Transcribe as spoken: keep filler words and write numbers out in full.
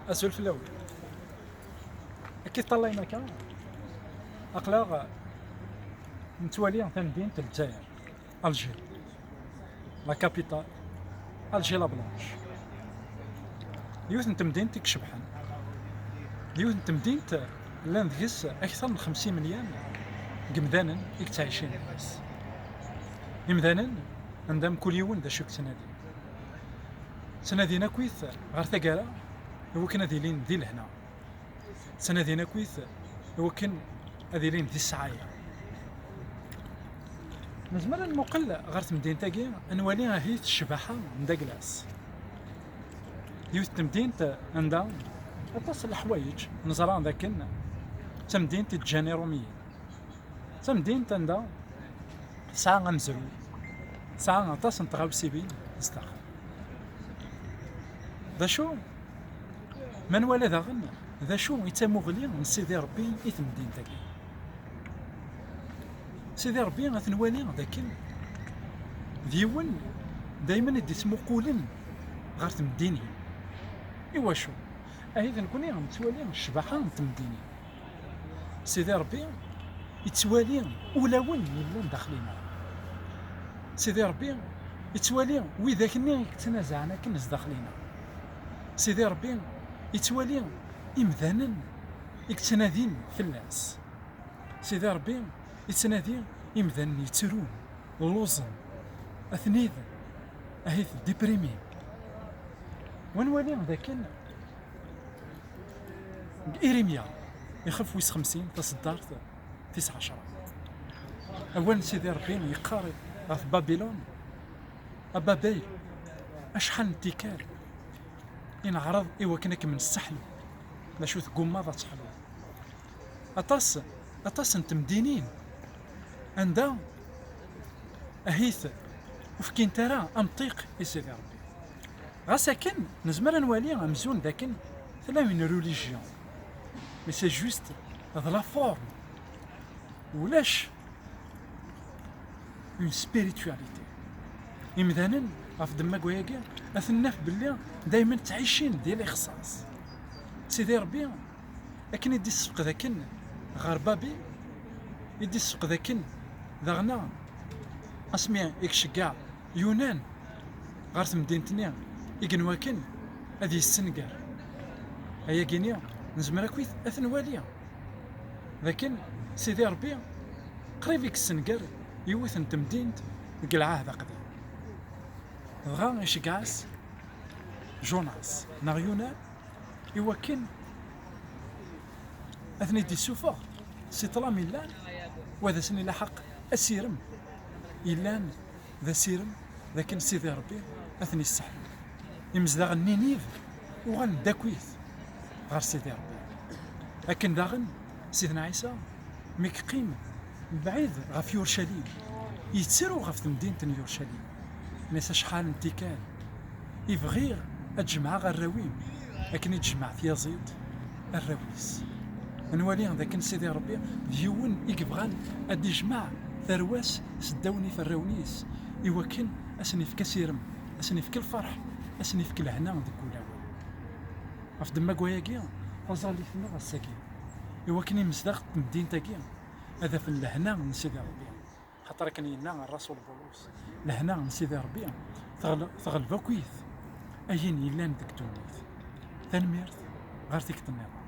Azul fell-awen. Akka i teṭṭalayem akka, aql-aɣ nettwali tamdint n Lezzayer, Alger, la capitale, Alger la Blanche. Yiwet n temdint i icebḥen, yiwet n temdint llan deg-s akteṛ n xemsa imelyan n yimdanen i yettɛicin deg-s. Imdanen anda mkul yiwen d acu i yettnadi. Ttnadin akkit ɣer taggara i wakken ad ilin di lehna. Ttnadin akkit i wakken ad ilin di ssɛaya. Nezmer ad nmuqel ɣer temdint-agi, ad nwali ahi-t ccbaḥa n Daglas. Yiwet n temdint anda aṭas n leḥwayeǧ neẓra dakken d tamdint i d-ǧǧan Iṛumiyen. D tamdint anda tesɛa amezruy, tesɛa aṭas n tɣawsiwin zdaxel. D acu? Ma nwala daɣen d acu i d tamuɣli n Sidi Ṛebbi i temdint-agi. Sidi Ṛebbi ad t-nwali d akken d yiwen daymen i d-ittmuqulen ɣer temdinin. Iwacu? Ahi d nekkni nettwali ccbaḥa n temdinin. Sidi Ṛebbi yettwali ulawen yellan daxel-ina. Sidi Ṛebbi yettwali widak-nni i yettnazaɛen akken zdaxel-ina. Sidi Ṛebbi yettwali imdanen i yettnadin fell-as. Sidi Ṛebbi yettnadi imdanen yettrun, lluẓen, aten-id ahit déprimis. Wa nwali dakken deg Irimya, ixef wis xemsin, taseddart tis ɛecṛa. Awal n Sidi Ṛebbi yeqqar ɣef Babilun: A Babel, acḥal n tikkal i neɛreḍ i wakken ad kem-nesseḥlu, d acu teggumaḍ ad teḥluḍ. Aṭas, aṭas n temdinin anda ahit ur fkint ara amṭiq i Sidi Ṛebbi. Ɣas akken, nezmer ad nwali amzun d akken tella une religion, mais c'est juste de la forme. Ulac une spiritualité. Imdanen ɣef ddemma n wayagi ad ten-naf belli daymen ttɛicin di lixṣaṣ. Sidi Ṛebbi akken i d-issefqed akken ɣer Babil, i d-issefqed akken daɣen asmi i iceggeɛ Yunan ɣer temdint-nni i yenwa akken ad yessenger. Ayagi-nni nezmer akkit ad t-nwali d akken Sidi Ṛebbi qrib i yessenger yiwet n temdint deg Lɛahd Aqdim. Dɣa iceggeɛ-as Jonas neɣ Yunan i wakken ad ten-id-issufeɣ si ṭṭlam yellan, wa d asen-ilaḥeq asirem yellan, d asirem d akken Sidi Ṛebbi ad ten-isseḥlu. Imezdaɣ n Ninive uɣalen d akkit ɣer Sidi Ṛebbi. Akken daɣen Sidna Ɛisa mi yeqqim mebɛid ɣef Yurcalim, yettru ɣef temdint n Yurcalim, nnan-as acḥal n tikkal i bɣiɣ ad jemɛeɣ arraw-im akken i d-jemɛeɣ tyaziḍt arraw-is. Ad nwali d akken Sidi Ṛebbi d yiwen i yebɣan ad d-ijmeɛ tarwa-s seddaw n iferrawen-is, i wakken ad sen-ifk asirem, ad sen-ifk lferḥ, ad sen-ifk lehna deg wulawen. Ɣef ddemma n wayagi, taẓallit-nneɣ ass-agi, i wakken imezdaɣ n temdint-agi ad afen lehna n Sidi Ṛebbi. Xaṭer akken yenna Ṛṛasul Bulus, lehna n Sidi Ṛebbi teɣl-, teɣleb akkit ayen yellan deg ddunit. Tanemmirt, ɣer tikkelt nniḍen.